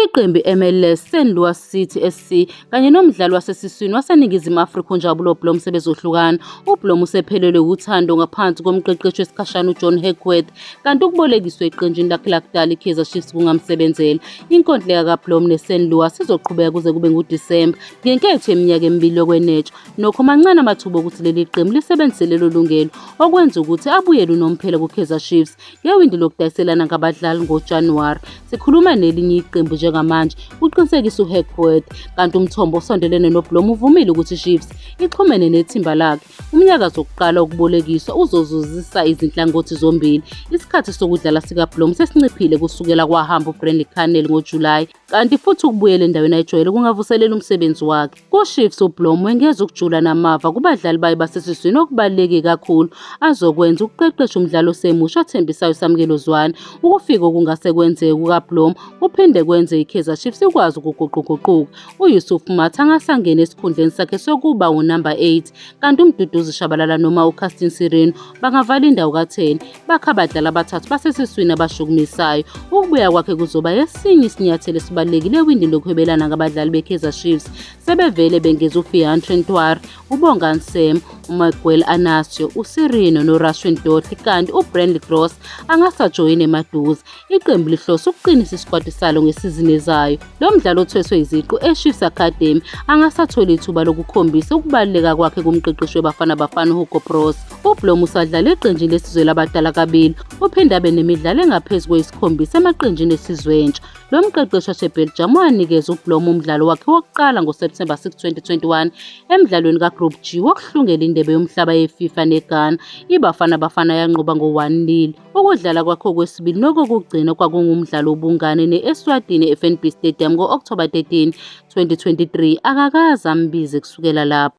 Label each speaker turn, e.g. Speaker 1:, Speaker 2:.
Speaker 1: Iqembu i-MLS St Louis City SC kanye nomdlali wasesiswini waseNingizimu Afrika uNjabulo Blom sebezohlukana. UBlom usephelelwe wuthando ngaphansi komqeqeshi wesikhashana uJohn Hagworth kanti ukubolekiswa eqenjini lakhe lakudala iKaizer Chiefs kungamsebenzela. Inkontileka kaBlom neSt Louis izoqhubeka kuze kube nguDisemba ngenketho yeminyaka emibili yokwenetshwa. Nokho mancane amathuba okuthi leli qembu lisebenzise lelo lungelo okwenza ukuthi abuyele unomphela kuKaizer Chiefs ngewindi lokudayiselana ngabadlali ngoJanuwari. Sikhuluma nelinye iqembu njengamanje, kuqinisekisa uHackworth. Kanti umthombo osondelene noBlom uvumile ukuthi iChiefs ixhumene nethimba lakhe. Umnyakazo wokuqala wokubolekiswa uzozuzisa izinhlangothi zombili. Isikhathi sokudlala sikaBlom sesinciphile kusukela kwahamba uBrandley Carnell ngoJulayi. Kanti futhi ukubuyela endaweni ayijwayele kungavuselela umsebenzi wakhe. KuChiefs uBlom wengeza ukujula namava kubadlali bayo basesiswini okubaluleke kakhulu azokwenza ukuqeqesha umdlali osemusha othembisayo uSamkelo Zwane. Ukufika okungase kwenzeke kukaBlom kuphinde kwenze iKaizer Chiefs ikwazi ukuguquguquka. UYusuf Maart angase angene esikhundleni sakhe sokuba unamba 8 kanti uMduduzi Shabalala noma uCastin Sirino bangavala indawo ka-10 bakha abadlali abathathu basesiswini abashukumisayo. Ukubuya kwakhe kuzoba esinye isinyathelo esibalulekile ewindini lokuhwebelana ngabadlali beKaizer Chiefs. Sebevele bengeza uFiantre Ntwari, uBongani Sam, uMiguel Anasio, uSirino noRashwin Dortley kanti uBrandley Gross angasajoyina emaduze. Iqembu lihlose ukuqinisa isikwati salo ngesizini ezayo. Lo mdlali othweswe iziqu eChiefs Academy angasatholi ithuba lokukhombisa ukubaluleka kwakhe kumqeqeshi weBafana Bafana uHugo Broos. UBlom usadlala eqenjini lesizwe labadala kabili, uphinde abe nemidlalo engaphezu kweyisikhombisa emaqenjini esizwe entsha. Lo mqeqeshi waseBelgium wanikeza uBlom umdlalo wakhe wokuqala ngoSepthemba 6, 2021 emdlalweni kaGroup G wokuhlungela indebe yomhlaba yeFIFA neGhana. IBafana Bafana yanqoba ngo-1-0. Ukudlala kwakhe okwesibili nokokugcina kwakungumdlalo wobungane ne-Eswatini e-FNB Stadium ngo-Okthoba 13, 2023. Akakaze ambize kusukela lapho.